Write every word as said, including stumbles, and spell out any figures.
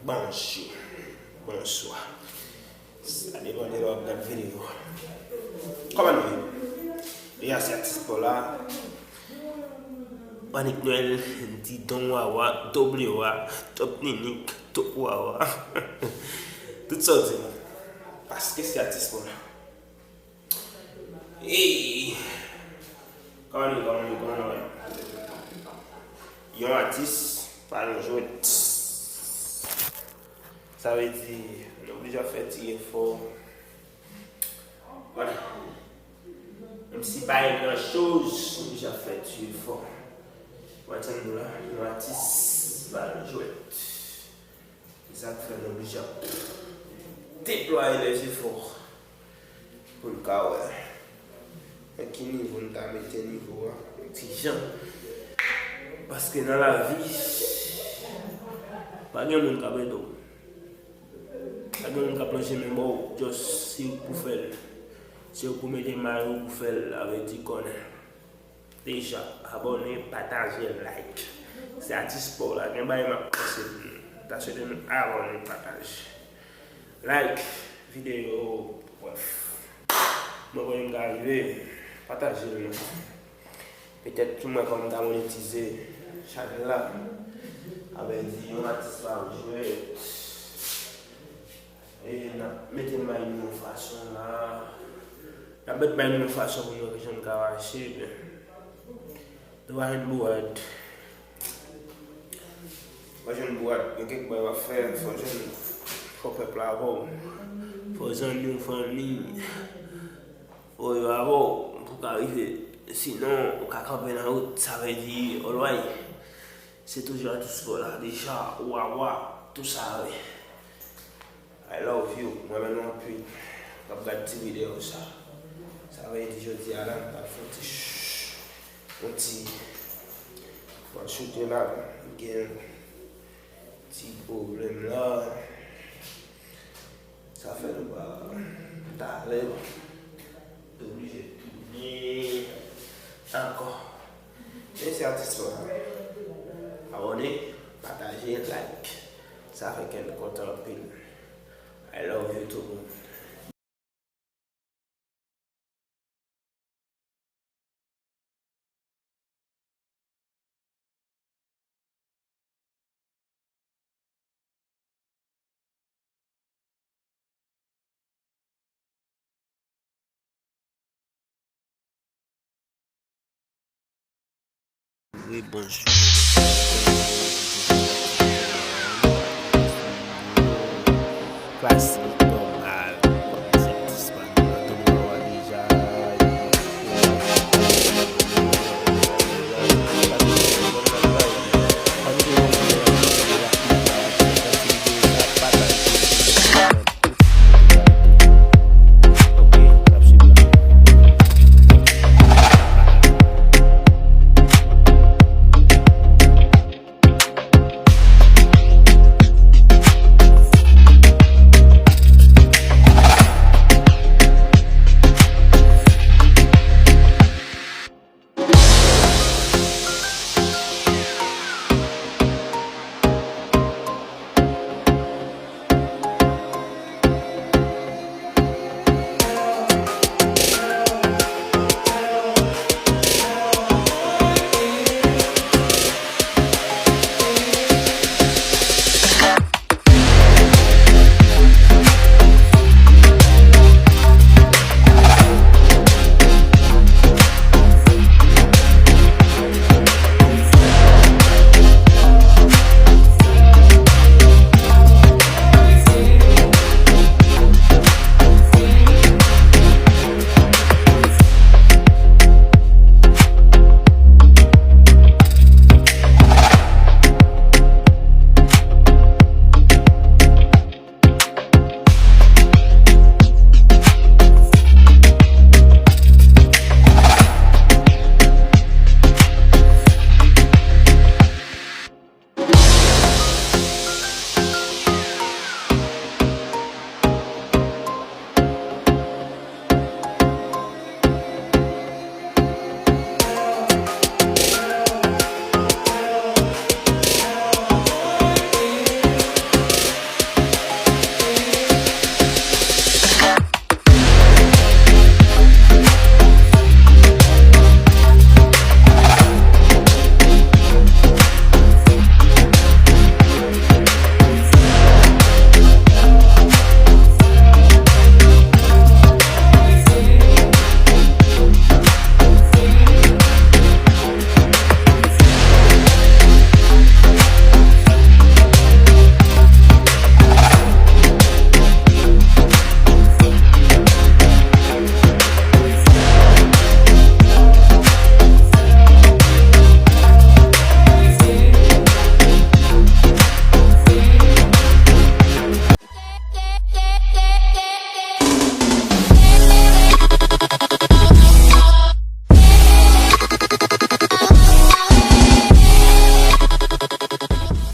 Bonjou. Bonswa. Sa depann de lè w ap gad videyo. Kòman nou ye? Deja se atis pa w la. Panik Nwèl, Didon Wawa, Doble Wa, Top Ninik, Top Wawa. Tout sa w di la. Paske se atis pa w la. Ey! Kòman nou, kòman nou, kòman nou ye? Yon atis pa yon jwèt. Sa vle di, nou oblije ap fè ti efò. Voilà. Menm si pa yon gran choz, nou oblije ap fè ti efò. Ou konprann nou la? Yon atis pa yon jwèt. Se sa k fè nou oblije ap deplwaye lèzefò pou n ka wè nan ki nivo n ka mete nivo a yon ti jan. Paske nan lavi, pa gen moun k ap ede w. Pa gen moun k ap lonje men ba w, just se ou k pou fè l. Se ou k pou mete may ou pou fè l, sa vle di konnen. Deja, abòne, pataje, like. Se atis pa w la, gen bagay m ap panse pou nou. Ta swete nou abòne, pataje. Like videyo, brèf. Mwen konnen m ka rive, pataje l non. Petèt tou mwen kòm m ta monetize chanèl la. Sa vle di yon atis pa yon jwèt. E n ap mete may nou yon fason la. N ap mete may nou yon fason pou nou wè kijan n ka mache, men nou pa jwenn bourad. Pa jwenn bourad, gen kèk bagay w ap fè, fò jwenn, fò pèp la avè w. Fò zanmi w, fanmi, fò yo avè w pou w ka rive. Sinon, ou ka kanpe nan wout, sa vle di, olway. Se toujou atis pa w la, deja, wawa, tou sa, wi. I love you. Mwen renmen nou anpil k ap gad ti videyo sa. Sa vle di jodi a la, m t ap fè yon ti ch-, yon ti, fò choute la, m gen yon ti pwoblèm la. Sa fè nou pa talè, nou oblije tounen ankò. Men se atis pa w la. Abòne, pataje, like. Sa fè kè m kontan anpil. I love you tout moun. Wi, bonjou. Klasik.